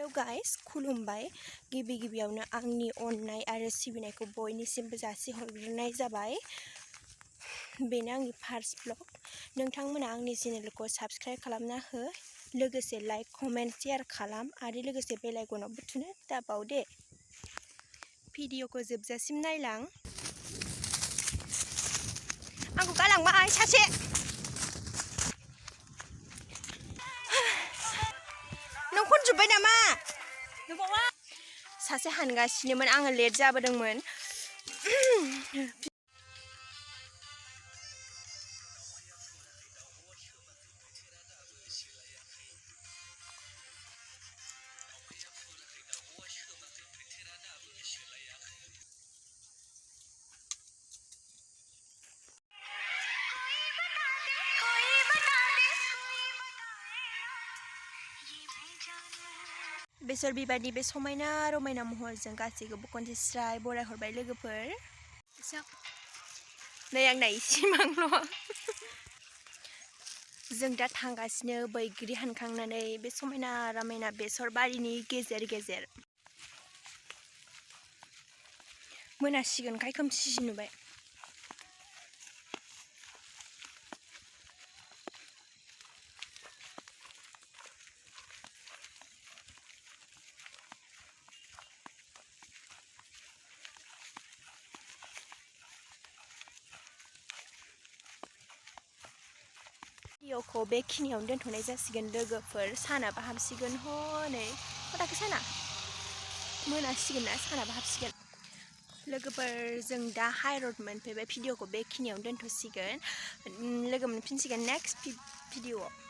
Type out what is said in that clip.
Hello guys खुलुमबाय गिबि गिबियावनो आंनि अननाय आरो सिबिनायखौ बयनिसिमबो जासिहरग्रोनाय जाबाय। बेनो आंनि फार्स्ट ब्लग। नोंथांमोना आंनि चेनेलखौ साबस्क्राइब खालामना हो, लोगोसे लाइक कमेन्ट शेयार खालाम आरो लोगोसे बेल आइकनावबो थुनो दाबाव दे। भिडिअखौ जोबजासिम नायलां। आंखौ गालांबाय सासे। नों खनजोब्बाय नामा? सासे हानगासिनोमोन, आङो लेट जाबोदोंमोन। बेसर बिबारनि बे समायना रमायना महरजों गासैखौबो खनसे स्राय बरायहरबाय लोगोफोर। नै आंना इसिमांल'। जों दा थांगासिनो बैग्रि हानखांनानै बे समायना रमायना बेसर बारिनि गेजेर गेजेर। मोनासिगोनखाय खोमसि नुबाय। भिडिअखौ बेखिनियावनो दोनथ'नाय जासिगोन लोगोफोर। सानाबो हाबसिगोन हनै दाखो साना मोनासिगोन ना, सानाबो हाबसिगोन। लोगोफोर जों दा हाइरड मोनफैबाय। भिडिअखौ बेखिनियावनो दोनथ'सिगोन। लोगो मोनफिनसिगोन नेक्स्ट भिडिअआव।